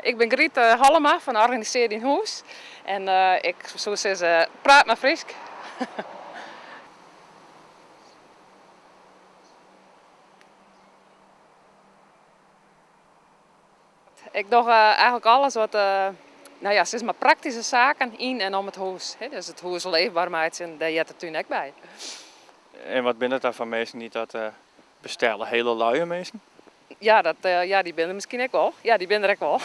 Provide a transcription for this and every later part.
Ik bin Griet Hollema fan Organisear Dyn Hûs en ik soe sizze, praat mar Frysk. Ik doch eigenlik alles wat, no ja, sis mar praktyske saken yn en om it hûs. Dus it hûs leefber meitsjen, dêr heart de tún ek by. En wat binne it dan foar minsken dy't dat bestelle? Hele luie minsken? Ja, dat, ja, dy binne der miskien ek wol. Ja, dy binne der ek wol.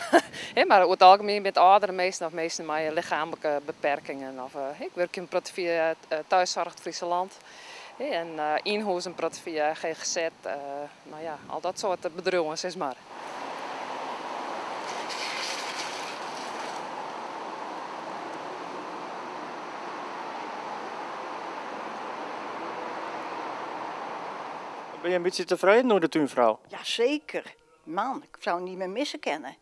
Mar oer it algemien binne it âldere minsken of minsken mei lichaamlike beperkingen. Of, ik wurkje in protte fia Thuiszorg Het Friese Land en yn hûs in protte fia GGZ. No ja, al dat soarte bedriuwen sis mar. Binne je in bytsje tefreden oer de túnfrou? Ja seker. Man, ik zou niet meer missen kennen.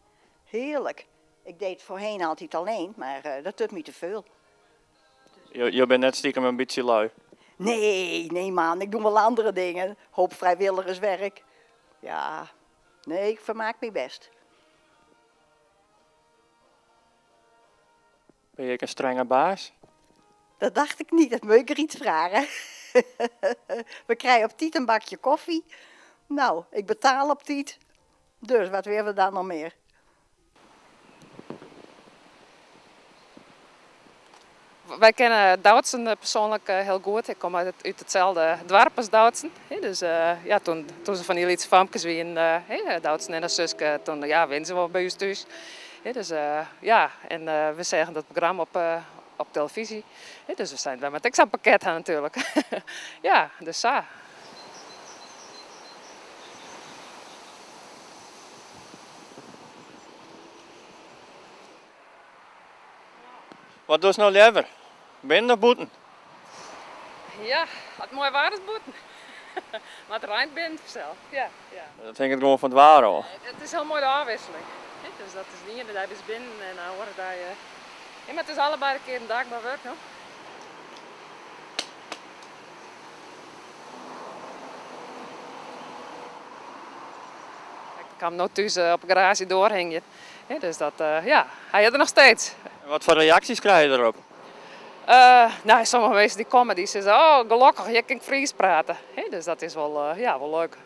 Heerlijk. Ik deed het voorheen altijd alleen, maar dat doet me te veel. Jo binne net stikem in bytsje lui? Nee, nee man, ik doe wel andere dingen. Hoop vrijwilligerswerk. Ja, nee, ik vermaak me best. Binne je ek in strenge baas? Dat dacht ik niet, dat moet ik Riet vragen. We krije op tiid in bakje koffie. Nou, ik betaal op tiid. Dus wat willen we dan nog meer? Wy kenne Doutzen persoanlik hiel goed. Ik kom út itselde doarp as Doutzen. Dus ja, toen se fan dy lytse famkes wienen, Doutzen en har suske, toen ja, wienen se wol by ús thús. Dus ja, en we seagen dat programma op telefyzje. Dus we seinen, wy moatte ek sa'n pakket ha natuerlik. Ja, dus sa. Wat dochst no leaver, binnen of bûten? Ja, as it moai waar is bûten. Mar it reint binnen fansels. Ja, ja. Dat hinget gewoan fan it waar ôf. It is hiel moai de ôfwisseling. Dus dat is de iene dei bist binnen en de oare dei. Ja, mar it is allebeide kearen dankber wurk, no. Ik ha him no thús op de garaazjedoar hingjen. Dus dat, ja, hy is der noch steeds. En wat foar reaksjes krije je derop? No, sommige minsken dy't komme, dy sizze, oh, gelokkich, hjir kin ik Frysk prate. Dus dat is wol, ja, wol leuk.